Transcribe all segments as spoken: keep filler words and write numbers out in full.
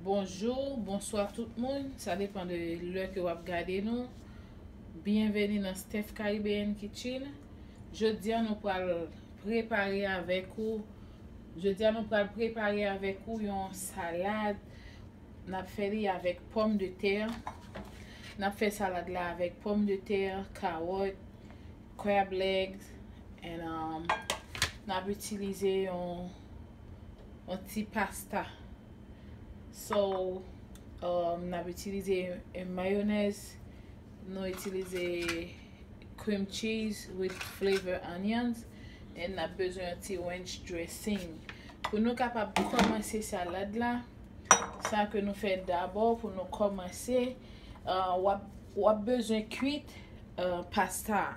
Bonjou, bonswa tout moun. Sa depan de lè ke w ap gade nou. Byenveni nan Steph Caribbean Kitchen. Jodi a nou pral prepare avèk ou. Jodi a nou pral prepare avèk ou yon salad. N ap fè li avèk pòmdetè. N ap fè salad la avèk pòmdetè, kawòt, crab legs, and um, n ap itilize yon, yon ti pasta. So, um, n ap itilize mayonèz, nou itilize cream cheese with flavor onions, and n ap bezwen yon ti ranch dressing. Pou nou kapab kòmanse salad la, sa ke nou fè dabò pou nou kòmanse, uh, w ap, w ap bezwen kwit uh, pasta a.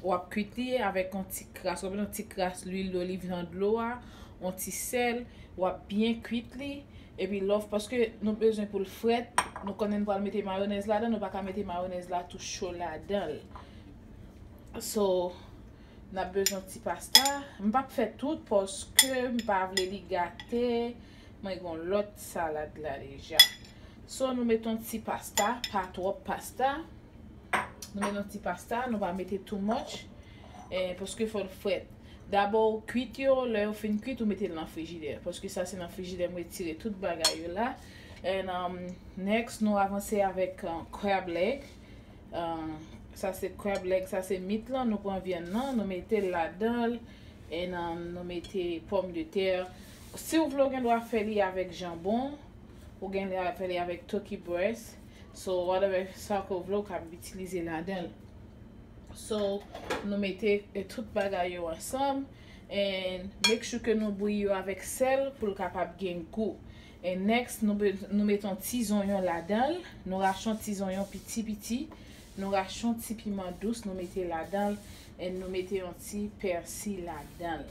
W ap kwit li avèk yon ti kras, w ap met yon ti kras lwil doliv nan dlo a, yon ti sèl, w ap byen kwit li. Epi lè w, paske nou bezwen pou l frèt, nou konnen n pral mete mayonèz ladan, nou pa ka mete mayonèz la tou cho ladan l. So, n ap bezwen ti pasta. M p ap fè tout paske m pa vle li gate. Mwen gen yon lòt salad la deja. So, nou met yon ti pasta, pa twòp pasta. Nou met yon ti pasta, nou pa mete too much, eh, paske fò l frèt. Dabò ou kwit yo, lè yo fin kwit, ou mete l nan frijidè. Paske sa se nan frijidè m retire tout bagay yo la. And um, next, nou avanse avèk uh, crab leg. Uh, sa se crab leg, sa se meat lan, nou pran vyann nan, nou mete l ladan l. And um, nou mete pòmdetè. Si w vle, w gen dwa fè li avèk janbon. Ou gen dwa fè li avèk turkey breast. So, whatever sa ke w vle, w kab itilize ladan l. So, nou mete eh, tout bagay yo ansanm. And make sure ke nou bouyi yo avèk sèl pou l kapab gen gou. And next, nou, be- nou mete yon ti zonyon ladan l. Nou rache yon ti zonyon piti piti. Nou rache yon ti piman dous, nou mete ladan l. And nou mete yon ti pèsi ladan l.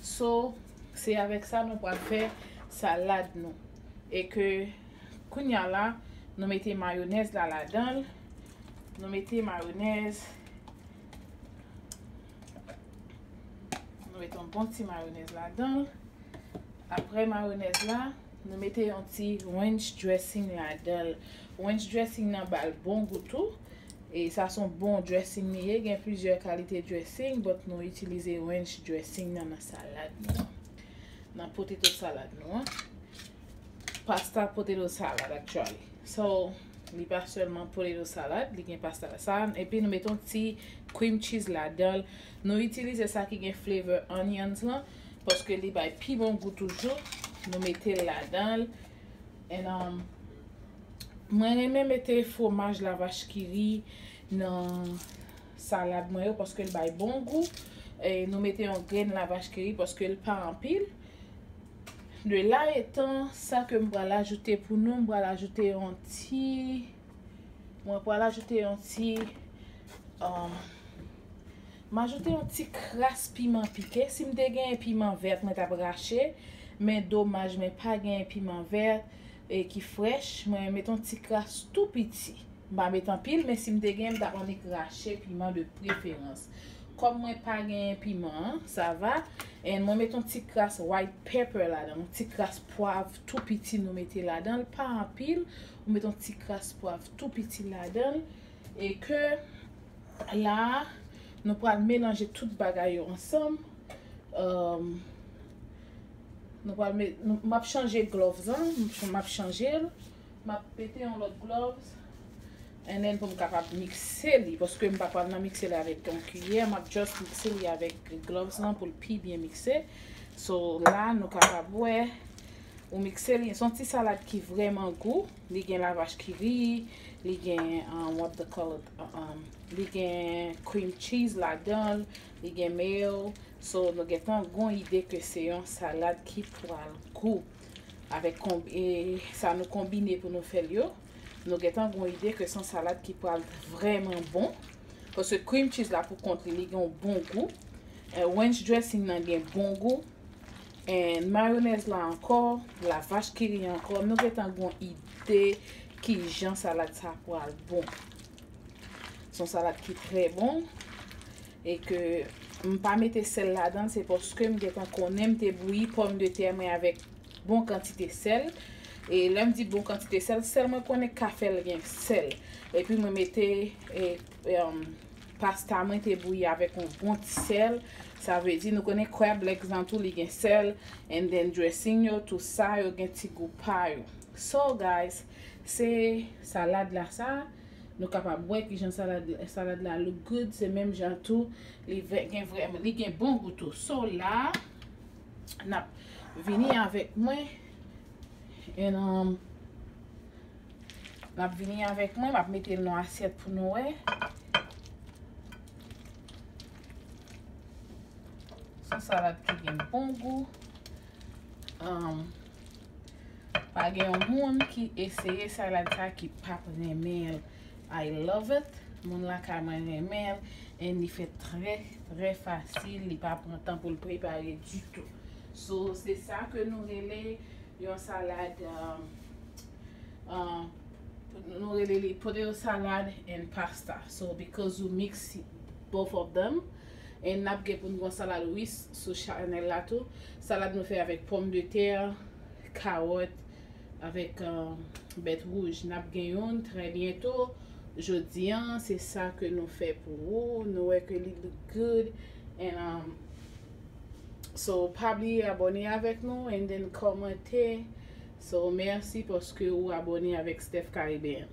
So, se avèk sa nou pral fè salad nou. E ke kounya la, nou mete mayonèz la ladan l. Nou mete mayonèz. Nou mete yon bon ti mayonèz ladan l. Apre mayonèz la, nou mete yon ti ranch dressing ladan l. Ranch dressing nan ba l bon gou tou. E sa se yon bon dressing li ye. Gen plizyè kalite dressing, but nou itilize ranch dressing nan nan salad nou an. Nan potato salad nou an. Pasta potato salad, actually. So, li pa sèlman potato salad, li gen pasta sa. Epi nou mete yon ti cream cheese ladan l. Nou itilize sa ki gen flavor onions lan, paske li bay pi bon gou toujou. Nou mete l ladan l. And, um, mwen renmen mete fwomaj lavach kiri nan salad mwen yo, paske l bay bon gou. E nou mete yon grenn lavach kiri, paske l pa anpil. De la etan, sa ke m pral ajoute pou nou, m pral ajoute yon ti, mwen pral ajoute yon ti, um, m ajoute yon ti kras piman pike. Si m te genyen piman vèt, mwen t ap rache, men domaj, mwen pa genyen piman vèt e ki frèch. Mwen met yon ti kras tou piti. M pa met anpil, men si m te gen, m t ap annik rache piman de preferans. Kòm mwen pa gen piman an, sa va. And mwen met yon ti kras white pepper ladan, yon ti kras pwav tou piti nou mete ladan l, pa anpil. Ou met yon ti kras pwav tou piti ladan l. E ke la, nou pral melanje tout bagay yo ansanm. Um, nou pral met, nou, m ap chanje gloves an, m ap chanje l. M ap mete yon lòt gloves. And then pou m kapab mikse li, paske m pa pral nan mikse li avèk yon kiyè, m ap just mikse li avèk gloves lan pou l pi byen mikse. So la, nou kapab wè, ou mikse li. Se yon ti salad ki vrèman gou. Li gen lavach kiri, li gen, um, what the color, um, li gen cream cheese ladan l, li gen mayo. So, nou gentan gon ide ke se yon salad ki pral gou. Avèk konb- e sa nou konbine pou nou fè l yo, nou gentan gon ide ke se yon salad ki pral vrèman bon. Paske cream cheese la pou kont li, li gen yon bon gou. E, ranch dressing nan gen bon gou. And mayonèz la ankò, lavach kiri ankò, nou gentan gon ide kijan salad sa pral bon. Se yon salad ki trè bon. E ke m pa mete sèl ladan, se paske m gentan konnen m te bouyi pòmdetè mwen avèk bon kantite sèl. E lè m di bon kantite sèl, sèl mwen konnen k ka fè l gen sèl. Epi mwen mete e, e, um, pasta mwen te bouyi avèk yon bon ti sèl. Sa vle di nou konnen crab legs lan tou li gen sèl. And then dressing yo, tou sa yo gen ti gou pa yo. So guys, se salad la sa. Nou kapab wè kijan salad, salad la look good. Se menm jan tou, li vre- gen vrèman, li gen bon gou tou. So la, n ap vini avèk mwen. And, um, n ap vini avèk mwen, m ap mete l nan asyèt pou nou wè. Se yon salad ki gen bon gou. Um, pa gen yon moun ki eseye salad sa ki p ap renmen l. I love it. Moun lakay mwen renmen l. And li fèt trè, trè fasil. Li pa pran tan pou l prepare ditou. So, se sa ke nou rele yon salad, um, uh, nou rele li potato salad and pasta. So, because you mix both of them, and n ap gen pou n gen salad ris sou chanèl la tou. Salad nou fè avèk pòmdetè, kawòt, avèk, uh, bèt wouj. N ap gen youn trè byento. Jodi an, se sa ke nou fè pou ou. Nou wè ke li look good. And, um, so, pa bliye abòne avèk nou and then kòmante. So, mèsi paske ou abòne avèk Steph Caribbean.